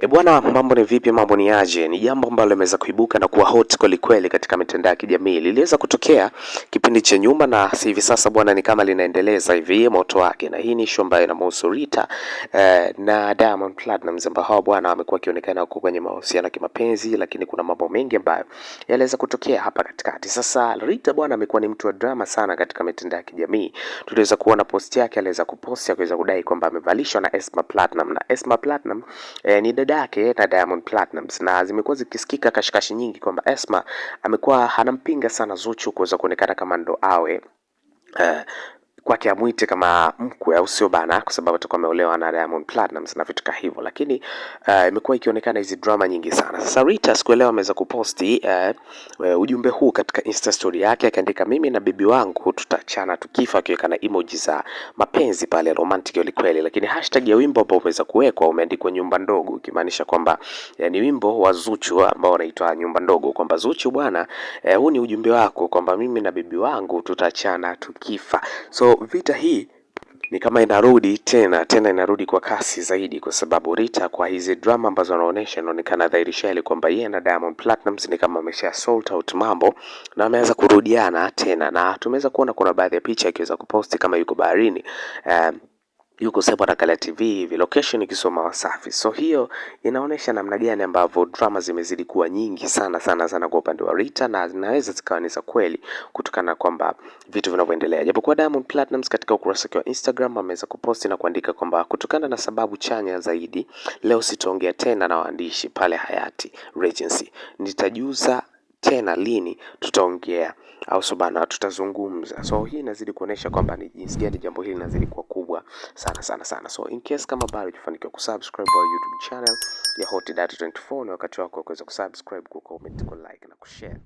E bwana, mambo ni vipi? Mambo ni aje? Ni jambo ambalo limeweza kuibuka na kuwa hot kweli kweli katika mitandao ya kijamii. Liliweza kutokea kipindi cha nyuma na hivi sasa bwana, ni kama linaendeleza hivi moto wake, na hii ni issue ambayo inamhusu Rita na Diamond Platnumz ambao hao bwana wamekuwa wakionekana huko kwenye mahusiano ya kimapenzi, lakini kuna mambo mengi ambayo yaliweza kutokea hapa katikati. Sasa Rita bwana amekuwa ni mtu wa drama sana katika mitandao ya kijamii. Tuliweza kuona post yake, aliweza kuposti akaweza kudai kwamba amevalishwa na Esma Platinum, na Esma Platinum ni dada yake na Diamond Platnumz, na zimekuwa zikisikika kashikashi nyingi kwamba Esma amekuwa anampinga sana Zuchu kuweza kuonekana kama ndo awe kwake amwite kama mkwe, au sio bana, kwa sababu atakuwa ameolewa na Diamond Platnumz na vitu kama hivyo, lakini imekuwa ikionekana hizi drama nyingi sana. Sasa Rita sikuelewa ameweza kuposti ujumbe huu katika Insta story yake akaandika, mimi na bibi wangu tutaachana tukifa, akiweka na emoji za mapenzi pale romantic kweli kweli, lakini hashtag ya wimbo ambao umeweza kuwekwa umeandikwa nyumba ndogo, ikimaanisha kwamba ni wimbo wa Zuchu ambao unaitwa nyumba ndogo, kwamba Zuchu bwana, huu ni ujumbe wako kwamba mimi na bibi wangu tutaachana tukifa. So vita hii ni kama inarudi tena tena, inarudi kwa kasi zaidi, kwa sababu Rita kwa hizi drama ambazo anaonyesha, inaonekana dhahiri shahiri kwamba yeye na Diamond Platnumz ni kama amesha sort out mambo na ameanza kurudiana tena, na tumeweza kuona kuna baadhi ya picha akiweza kuposti kama yuko baharini, yuko sehemu anaangalia TV hivi, location ikisoma Wasafi. So hiyo inaonyesha namna gani ambavyo drama zimezidi kuwa nyingi sana sana sana kwa upande wa Rita, na zinaweza zikawa ni za kweli kutokana na kwamba vitu vinavyoendelea. Japokuwa Diamond Platnumz katika ukurasa wake wa Instagram ameweza kuposti na kuandika kwamba kutokana na sababu chanya zaidi, leo sitaongea tena na waandishi pale Hayati Regency, nitajuza tena lini tutaongea au sio bana, tutazungumza. So hii inazidi kuonyesha kwamba ni jinsi gani jambo hili linazidi kuwa kubwa sana sana sana. So in case kama bado hujafanikiwa kusubscribe our YouTube channel ya Hot Data 24, ni wakati wako wa kuweza kusubscribe, ku comment, ku like na kushare.